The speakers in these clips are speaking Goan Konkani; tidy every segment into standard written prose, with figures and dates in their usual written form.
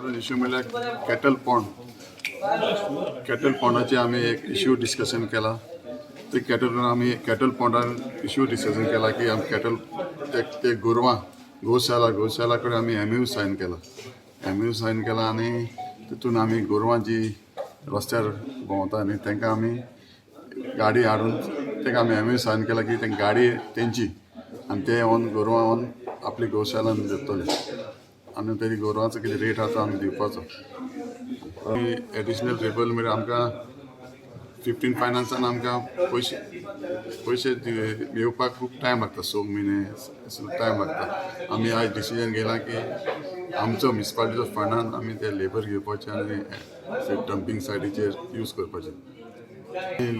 इम्पॉर्टंट इश्यू म्हणल्यार कॅटल पॉन्ड. कॅटल पॉन्डाचे आमी एक इश्यू डिस्कशन केला. ते कॅटल आमी कॅटल पॉन्डार इश्यू डिस्कशन केला की आमी कॅटल ते ते गोरवां गोशाला, गोशाला कडेन आमी एमयू सायन केला. एमयू सायन केला आनी तितून आमी गोरवां जी रस्त्यार भोंवता न्ही, तांकां आमी गाडी हाडून ताका आमी एमयू सायन केला की ते गाडी तेंची आनी ते येवन गोरवां येवन आपली गोशालान दितले आनी तेजी गोरवांचो कितें रेट आसा तो आमी दिवपाचो. एडिशनल लेबर म्हळ्यार आमकां 15 फायनान्सान आमकां पयशे येवपाक खूब टायम लागता, 6 म्हयने टायम लागता. आमी आयज डिसिजन घेयला की आमचो म्युनिसिपालिटीचो फंडान आमी ते लेबर घेवपाचे आनी डंपींग सायटीचेर यूज करपाचे.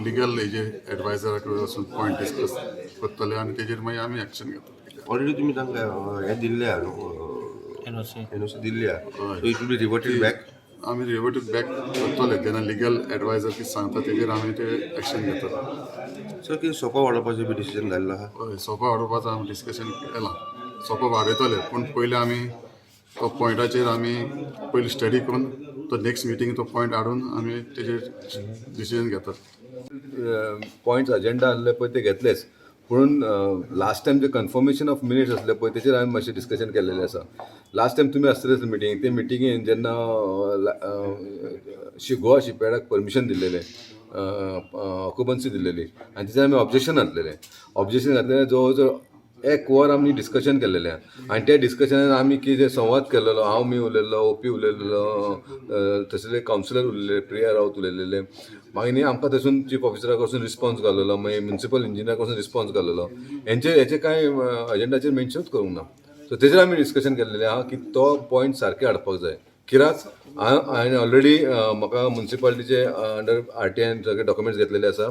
लिगल हेजे एडवायजरा कडेन वचून पॉयंट डिस्कस करतले आनी तेजेर मागीर आमी एक्शन घेतले. ऑलरेडी तुमी तांकां हें दिल्लें आहा न्हू? एनओसी. एनओसी दिल्ली आहा, so it will be reverted back. आमी रिवर्टेड बॅक करतले जेन्ना लिगल एडवायजर कितें सांगता, तेजेर आमी ते एक्शन घेतले. सर, कितें सोपा वाडोवपाचें बी डिसिजन जाल्लो आहा? हय, सोपा वाडोवपाचो आमी डिस्कशन केलां. सोपा वाडयतले, पूण पयलीं आमी तो पॉयंटाचेर आमी पयलीं स्टडी करून तो नेक्स्ट मिटींग तो पॉयंट हाडून आमी तेजेर डिसिजन घेतात. पॉयंट्स अजेंडा आहले पळय, ते घेतलेच, पूण last time J confirmation of minutes आसले पळय, तेचेर हांवें मातशें डिस्कशन केल्लेलें आसा. लास्ट टायम तुमी आसतलेच मिटींग. ते मिटिंगेन जेन्ना गोवा शिपयार्डाक परमिशन दिल्लेलें, ऑक्युपन्सी दिल्लेली आनी तेचेर आमी ऑब्जेक्शन घातलेलें. ऑब्जेक्शन घातलेलें, जवळ जवळ एक वर आमी डिस्कशन केल्लेलें आनी त्या डिस्कशनान आमी कितें संवाद केल्लो, हांव मी उलयल्लो, ओपी उलयल्लो, तसले कावन्सिलर उलयले, प्रिया रावत उलयलेले. मागीर न्ही आमकां थंयसून चीफ ऑफिसरा कडसून रिस्पॉन्स घाललेलो, मागीर म्युनिसिपल इंजिनियरा कडसून रिस्पॉन्स घाललेलो. हेंचे हेचे कांय अजेंडाचेर मेन्शनूच करूंक ना. सो तेजेर आमी डिस्कशन केल्लेलें आहा की तो पॉयंट सारकें हाडपाक जाय, कित्याक हांवें ऑलरेडी म्हाका म्युनिसिपालिटीचे अंडर आरटीआयन सगळे डॉक्युमेंट्स घेतलेले आसा.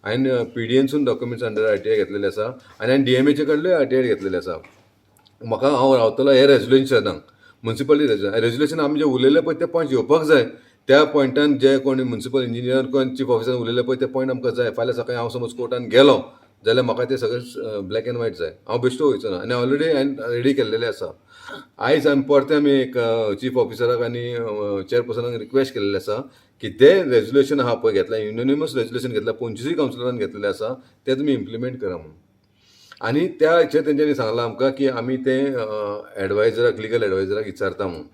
हांवें पीडीएनसून डॉक्युमेंट्स अंडर आरटीआय घेतलेले आसा आनी हांवें डीएमएचे कडले आरटीआय घेतलेले आसा. म्हाका हांव रावतलो हे रेजोल्युशनाक, म्युनिसिपालिटी रेजोल्युशन आमी जे उलयले पळय, ते पॉयंट येवपाक जाय. त्या पॉयंटान जे कोण म्युनिसिपल इंजिनियर, कोण चीफ ऑफिसर उलयले पळय, ते पॉयंट आमकां जाय. फाल्यां सकाळी हांव समज कोर्टान गेलो जाल्यार म्हाका ते सगळें ब्लॅक एंड व्हायट जाय. हांव बेश्टो वयचो ना. आनी ऑलरेडी हांवें रेडी केल्लेलें आसा. आयज आमी परते आमी एक चीफ ऑफिसराक आनी चेअरपर्सनाक रिक्वेस्ट केल्लें आसा की ते रेजोल्युशन आहा पळय घेतलां, युनॅनिमस रेजोल्युशन घेतलां, 25ूय कावन्सिलरान घेतलेलें आसा, तें तुमी इम्प्लिमेंट करा म्हणून. आनी त्या हेचेर तेंच्यांनी सांगलां आमकां की आमी तें एडवायजराक, लिगल एडवायजराक विचारता म्हणून.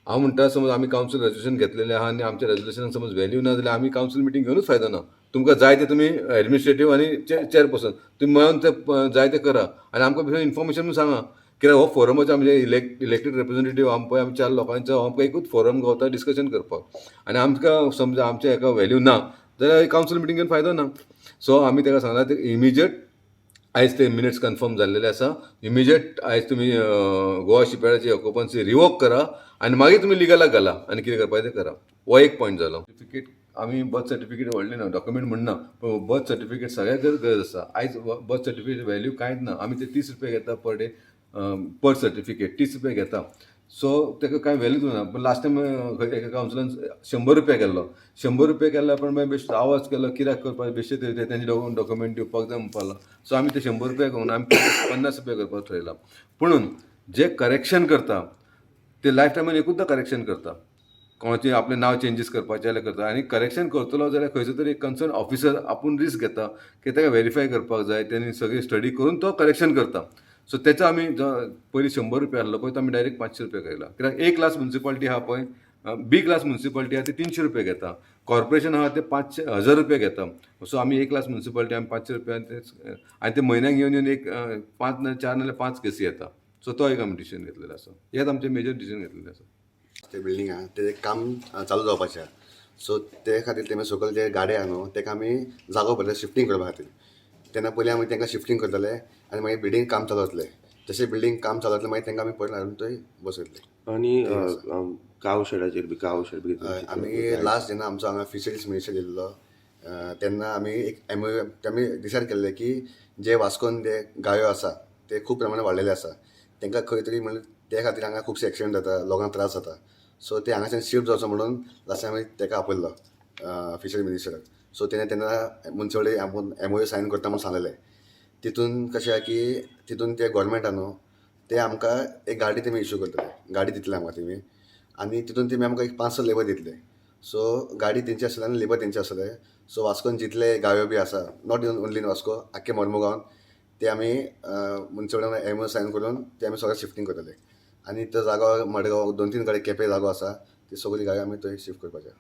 हांव म्हणटा, समज आमी कावन्सील रेजोल्युशन घेतलेलें आहा आनी आमच्या रेजोल्युशनाक समज व्हॅल्यू ना जाल्यार आमी कावन्सील मिटींग घेवनूच फायदो ना. तुमकां जाय ते तुमी एडमिनिस्ट्रेटीव आनी चेअरपर्सन तुमी मेळोन ते जाय ते करा आनी आमकां भितर इन्फॉर्मेशन सांगा, कित्याक हो फोरमाचो आमचे इलेक्टेड रिप्रेझेंटेटीव आम पळय आमी चार लोकांचो आमकां एकूच फोरम गावता डिस्कशन करपाक. आनी आमकां समजा आमच्या हेका व्हॅल्यू ना जाल्यार कावन्सील मिटींग घेवन फायदो ना. सो आमी ताका सांगलां, ते इमिजिएट आयज ते मिनिट्स कन्फर्म जाल्लेले आसा, इमिजिएट आयज तुमी गोवा शिपयार्डाची ऑक्युपन्सी रिवोक करा आनी मागीर तुमी लिगलाक घाला आनी कितें करपाचें तें करा. हो एक पॉयंट जालो. सर्टिफिकेट आमी बर्थ सर्टिफिकेट व्हडलें ना डॉक्युमेंट म्हणना, पूण बर्थ सर्टिफिकेट सगळ्याक गरज आसा. आयज बर्थ सर्टिफिकेट व्हॅल्यू कांयच ना. आमी ते 30 रुपया घेता पर डे, पर सर्टिफिकेट 30 रुपया घेता. सो ताका कांय व्हॅल्यूच ना. पूण लास्ट टायम एका कावन्सिलान 100 रुपया केल्लो. 100 रुपया केल्लो, पण मागीर बेश्टो आवाज केलो, कित्याक करपाक बेश्टे ते तेंचे डॉक्युमेंट दिवपाक जाय म्हणपाक लागलो. सो आमी ते 100 रुपया करूं, आमी 50 रुपया करपाक थरयलां. पुणून जे करेक्शन करता ते लायफ टायमान एकूचदां करेक्शन करता. कोणाचें आपलें नांव चेंजीस करपाचें जाल्यार करता आनी करेक्शन करतलो जाल्यार खंयचो तरी एक कन्सर्न ऑफिसर आपूण रिस्क घेता की ताका वेरीफाय करपाक जाय. तेणी सगळी स्टडी करून तो करेक्शन करता. सो तेचो आमी पयलीं 100 रुपया आहलो पळय, तो आमी डायरेक्ट 500 रुपया केला, कित्याक ए क्लास म्युनिसिपालिटी आहा पळय, बी क्लास म्युनिसिपालिटी आहा, ते 300 रुपया घेता. कॉर्पोरेशन आहा ते 500, 1000 रुपया घेता. सो आमी ए क्लास म्युनिसिपालिटी आमी 500 रुपया आनी ते म्हयन्याक येवन येवन एक पांच ना चार नाल्यार पांच केसी येता. सो तो एक आमी डिसिजन घेतलेलो आसा. हेच आमचें मेजर डिसिजन घेतलेलें आसा. ते बिल्डींग आहा तेजें काम चालू जावपाचें आहा. सो ते खातीर तेमी सकयल जे गाडे आहा न्हू, तेका आमी जागो पळयता शिफ्टींग करपा खातीर. तेन्ना पयलीं आमी तांकां शिफ्टींग करतले आनी मागीर बिल्डींग काम चालू जातलें. जशें बिल्डींग काम चालू जातलें, मागीर तांकां आमी परत हाडून थंय बसयतले. आनी काव शेडाचेर बी, काव शेड बी? हय, आमी लास्ट जेन्ना आमचो हांगा फिशरीज मिनिस्टर येयल्लो, तेन्ना आमी एक एमओयू आमी डिसायड केल्लें की जे वास्कोन जे गायो आसा ते खूब प्रमाणान वाडलेले आसा. तांकां खंय तरी म्हणल्यार ते खातीर हांगा खुबशे एक्सिडंट जाता, लोकांक त्रास जाता. सो ते हांगाच्यान शिफ्ट जावचो म्हणून लास्ट आमी ताका आपयल्लो, फिशरी मिनिस्टराक. सो तेणें तेन्ना मुन्सिपालिटी आपूण एमओयू सायन करता म्हणून सांगलेलें. तितून कशें आहा की तितून ते गोवोरमेंटा न्हू, ते आमकां एक गाडी तेमी इशू करतले, गाडी दितले आमकां तेमी. आनी तितून तेमी आमकां एक 500 लेबर दितले. सो गाडी तेंची आसतली आनी लेबर तेंचे आसतले. सो वास्कोन जितले गायो बी आसा, not only in Vasco, आख्खे मोर्मुगांवान ते आमी मुन्सिपालिटी एमओ सायन करून ते आमी सगळे शिफ्टींग करतले. आनी तो जागो मडगांव 2-3 कडेन केपे जागो आसा, ती सगळी गायो आमी थंय शिफ्ट करपाचे.